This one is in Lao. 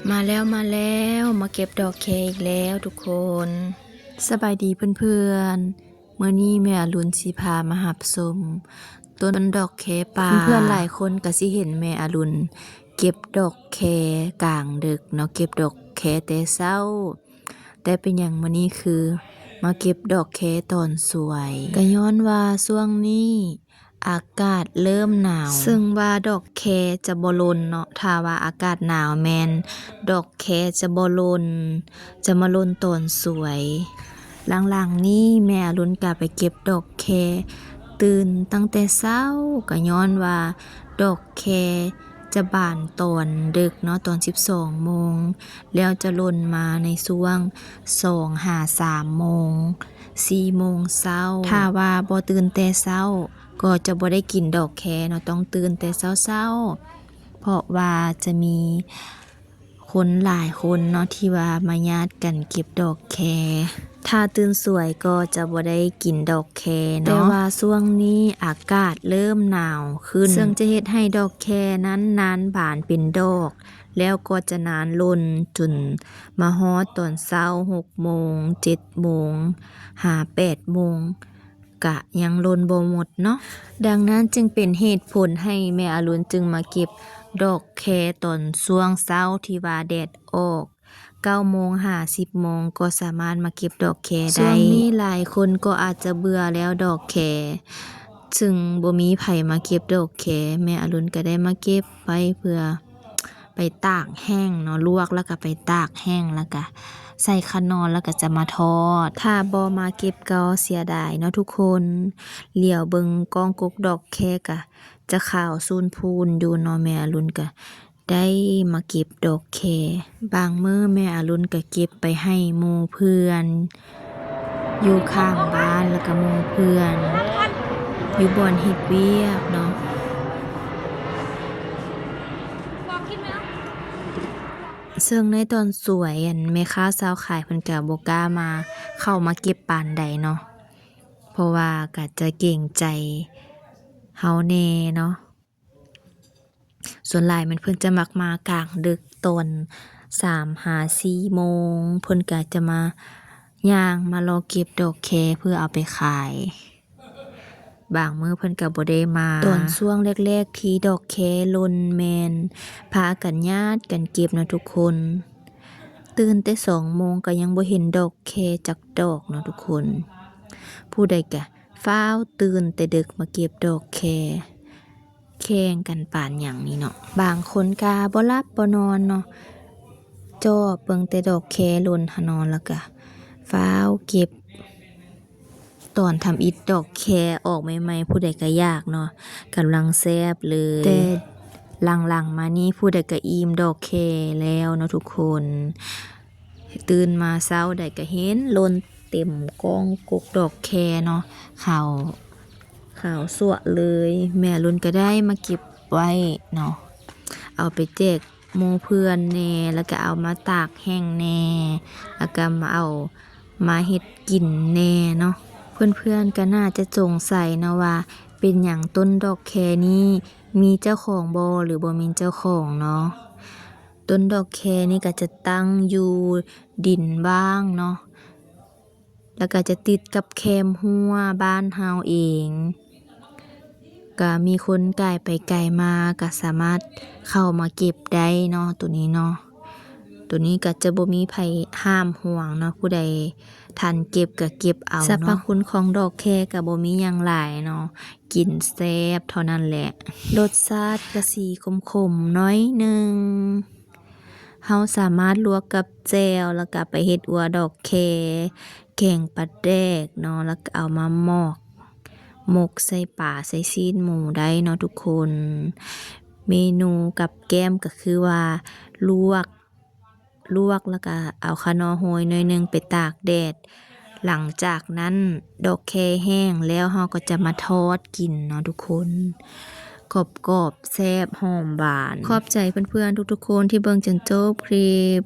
ມາແລ້ວ ມາແລ້ວ ມາເກັບດອກແຄອີກແລ້ວທຸກຄົນ. ສະບາຍດີເພື່ອນໆ ມື້ນີ້ແມ່ອາລຸນຊິພາມາຮັບຊົມຕົ້ນດອກແຄປ່າ. ເພື່ອນໆຫຼາຍຄົນກໍຊິເຫັນແມ່ອາລຸນເກັບດອກແຄກາງດຶກເນາະ, ເກັບດອກແຄແຕ່ເຊົ້າ. ແຕ່ເປັນຫຍັງມື້ນີ້ຄືມາເກັບດອກແຄຕອນສວຍ? ກໍຍ້ອນວ່າຊ່ວງນີ້ ອາກາດເລີ່ມໜາວ, ເຊິ່ງວ່າດອກແຄຈະບໍ່ຫຼົ່ນເນາະ, ຖ້າວ່າອາກາດໜາວແມ່ນດອກແຄຈະບໍ່ຫຼົ່ນ, ຈະມາຫຼົ່ນຕອນສວຍ. ຫຼັງໆນີ້ແມ່ອາລຸນກະໄປເກັບດອກແຄຕື່ນຕັ້ງແຕ່ເຊົ້າ, ກະຍ້ອນວ່າດອກແຄຈະບານຕອນເດິກເນາະ, ຕອນສິບສອງໂມງ, ແລ້ວຈະຫຼົ່ນມາໃນຊ່ວງສອງຫາສາມໂມງ, ສີ່ໂມງເຊົ້າ. ຖ້າວ່າບໍ່ຕື່ນແຕ່ເຊົ້າ ກໍຈະບໍ່ໄດ້ກິນດອກແຄເນາະ, ຕ້ອງຕື່ນແຕ່ເຊົ້າໆ ເພາະວ່າຈະມີຄົນຫຼາຍຄົນເນາະ ທີ່ວ່າມາຍາດກັນເກັບດອກແຄ. ຖ້າຕື່ນສວຍກໍຈະບໍ່ໄດ້ກິນດອກແຄເນາະ. ແຕ່ວ່າຊ່ວງນີ້ອາກາດເລີ່ມໜາວຂຶ້ນ, ເຊິ່ງຈະເຮັດໃຫ້ດອກແຄນັ້ນນານບານເປັນດອກ, ແລ້ວກໍຈະນານຫຼົ່ນຈົນມາຮອດຕອນເຊົ້າ ຫົກໂມງ ເຈັດໂມງ ຫາແປດໂມງ ກະຍັງຫຼົ່ນບໍ່ໝົດເນາະ. ດັ່ງນັ້ນຈຶ່ງເປັນເຫດຜົນໃຫ້ແມ່ອາລຸນຈຶ່ງມາເກັບດອກແຄຕອນຊ່ວງເຊົ້າທີ່ວ່າແດດອອກ ເກົ້າໂມງຫາສິບໂມງ ກໍສາມາດມາເກັບດອກແຄໄດ້. ຊ່ວງນີ້ຫຼາຍຄົນກໍອາດຈະເບື່ອແລ້ວດອກແຄ, ຊຶ່ງບໍ່ມີໃຜມາເກັບດອກແຄ, ແມ່ອາລຸນກໍໄດ້ມາເກັບໄວ້ເພື່ອ ໄປຕາກແຫ້ງເນາະ, ລວກແລ້ວກໍໄປຕາກແຫ້ງ ແລ້ວກໍໃສ່ຂະໜໍ່ ແລ້ວກໍຈະມາທອດ. ຖ້າບໍ່ມາເກັບກໍເສຍດາຍເນາະທຸກຄົນ. ຫຼຽວເບິ່ງກ້ອງກົກດອກແຄກໍຈະຂາວສູນພູນຢູ່ເນາະ, ແມ່ອາລຸນກໍໄດ້ມາເກັບດອກແຄ. ບາງມື້ແມ່ອາລຸນກໍເກັບໄປໃຫ້ໝູ່ເພື່ອນ ຢູ່ຂ້າງບ້ານ ແລ້ວກະໝູ່ເພື່ອນຢູ່ບ່ອນເຮັດວຽກເນາະ. ເຊິ່ງໃນຕອນສວຍ ອັນແມ່ຄ້າຊາວຂາຍເພິ່ນກະບໍ່ກ້າມາ ເຂົ້າມາເກັບປານໃດເນາະ ເພາະວ່າກະຈະເກງໃຈເຮົາແດ່ເນາະ. ສ່ວນຫຼາຍແມ່ນເພິ່ນຈະມັກມາກາງດຶກຕອນສາມຫາສີ່ໂມງ, ເພິ່ນກະຈະມາ ຍ່າງມາເລາະເກັບດອກແຄເພື່ອເອົາໄປຂາຍ. ບາງມື້ເພິ່ນກະບໍ່ໄດ້ມາ. ຕອນຊ່ວງແລກໆທີ່ດອກແຄຫຼົ່ນແມ່ນພາກັນຍາດກັນເກັບເນາະທຸກຄົນ. ຕື່ນແຕ່ສອງໂມງກະຍັງບໍ່ເຫັນດອກແຄຈັກດອກເນາະທຸກຄົນ. ຜູ້ໃດກະຟ້າວຕື່ນແຕ່ເດິກມາເກັບດອກແຄ. ແຂ່ງກັນປານຫຍັງນີ້ເນາະ. ບາງຄົນກະບໍ່ຫຼັບບໍ່ນອນເນາະ, ຈ່ອບເບິ່ງແຕ່ດອກແຄຫຼົ່ນຫັ້ນເນາະ, ແລ້ວກະຟ້າວເກັບ. ຕອນທຳອິດດອກແຄອອກໃໝ່ໆ ຜູ້ໃດກະຢາກເນາະ, ກຳລັງແຊບເລີຍ. ແຕ່ຫຼັງໆມານີ້ຜູ້ໃດກະອີ່ມດອກແຄແລ້ວເນາະທຸກຄົນ. ຕື່ນມາເຊົ້າໃດກະເຫັນຫຼົ່ນເຕັມກ້ອງກົກດອກແຄເນາະ, ຂາວ ຂາວຊົ່ວເລີຍ. ແມ່ລຸນກະໄດ້ມາເກັບໄວ້ເນາະ, ເອົາໄປແຈກໝູ່ເພື່ອນແດ່ ແລ້ວກະເອົາມາຕາກແຫ້ງແດ່ ແລ້ວກະມາເອົາມາເຮັດກິນແດ່ເນາະ. ເພື່ອນໆກະໜ້າຈະສົງໄສເນາະວ່າ ເປັນຫຍັງຕົ້ນດອກແຄນີ້ມີເຈົ້າຂອງບໍ່ ຫຼືບໍ່ມີເຈົ້າຂອງເນາະ. ຕົ້ນດອກແຄນີ້ກະຈະຕັ້ງຢູ່ດິນວ່າງເນາະ, ແລ້ວກະຈະຕິດກັບແຄມຮົ້ວບ້ານເຮົາເອງ, ກະມີຄົນກາຍໄປກາຍມາກະສາມາດເຂົ້າມາເກັບໄດ້ເນາະ ໂຕນີ້ເນາະ. ໂຕນີ້ກະຈະບໍ່ມີໃຜຫ້າມຫວງເນາະ, ຜູ້ໃດທັນເກັບກະເກັບເອົາເນາະ. ສັບພະຄຸນຂອງດອກແຄກະບໍ່ມີຫຍັງຫຼາຍເນາະ, ກິນແຊບເທົ່ານັ້ນແຫຼະ. ລົດຊາດກະຊິຂົມໆໜ້ອຍໜຶ່ງ. ເຮົາສາມາດລວກກັບແຈ່ວ ແລ້ວກະໄປເຮັດອົ່ວດອກແຄ, ແກງປາແດກເນາະ, ແລ້ວກະເອົາມາໝອກ ໝົກໃສ່ປາ ໃສ່ຊີ້ນໝູໄດ້ເນາະທຸກຄົນ. ເມນູກັບແກ້ມກະຄືວ່າລວກ ລວກແລ້ວກະເອົາຂະໜໍ່ໂຮຍໜ້ອຍໜຶ່ງໄປຕາກແດດ. ຫຼັງຈາກນັ້ນດອກແຄແຫ້ງແລ້ວ ເຮົາກໍຈະມາທອດກິນເນາະທຸກຄົນ. ກອບໆ ແຊບ ຫອມ ຫວານ. ຂອບໃຈເພື່ອນໆທຸກໆຄົນທີ່ເບິ່ງຈົນຈົບຄລິບ.